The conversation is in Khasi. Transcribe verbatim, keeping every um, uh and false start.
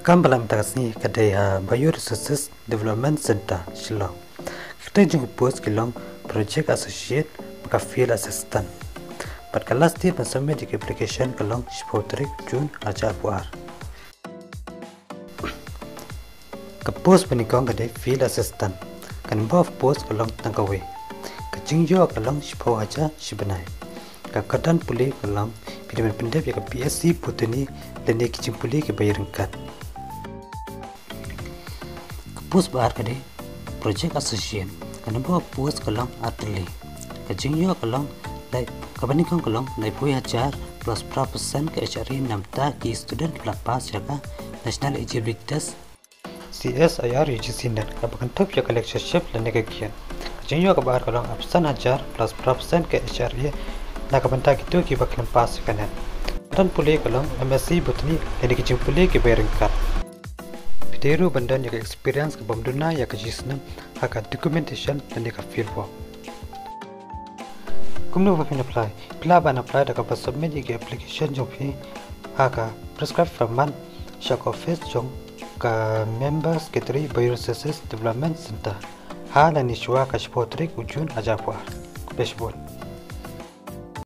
Kam ba la mynta ka sngi ka dei ha Bioresources Development Centre, Shillong. Ka kyrteng jong ka post ka long Project Associate bad ka Field Assistant. Bad ka last date ban submit ïa ka application ka long shiphew tarik June arhajar arphew ar. Ka post ba nyngkong ka dei Field Assistant. Ka number of post ka long tang kawei. Ka jingïoh ka long shiphew hajar shi bnai. Ka kyrdan pule ka long phi dei ban pyndep ïa ka B S C Botany lane ki jingpule kiba ïaryngkat. Ka post ba ar ka dei Project Associate. Ka number of post ka long artylli. Ka jingïoh ka long lai, kaba nyngkong ka long laiphew hajar plus phra percent ka H R A namar ki student kiba la pass ïa ka National Eligibility Test, C S I R U G C NET, kaba kynthup ïa ka lectureship lane ka GED. Ka jingïoh kaba ar ka long arphew san hajar plus phra percent ka H R A na ka bynta kito kiba khlem pass ïa ka NET. Kyrdan pule ka long M S C Botany lane ki jingpule kiba ïaryngkat. Phi dei ruh ban don ïa ka experience kaba ym duna ïa ka shisnem ha ka documentation lane ka field work. Kumno ba phin apply? Phi lah ban apply da kaba submit ïa ka application jong phi ha ka prescribed for month sha ka office jong ka Member Secretary Bioresources Development Centre ha lane shuwa ka shiphew tarik u June arhajar arphew ar. Khublei shibun.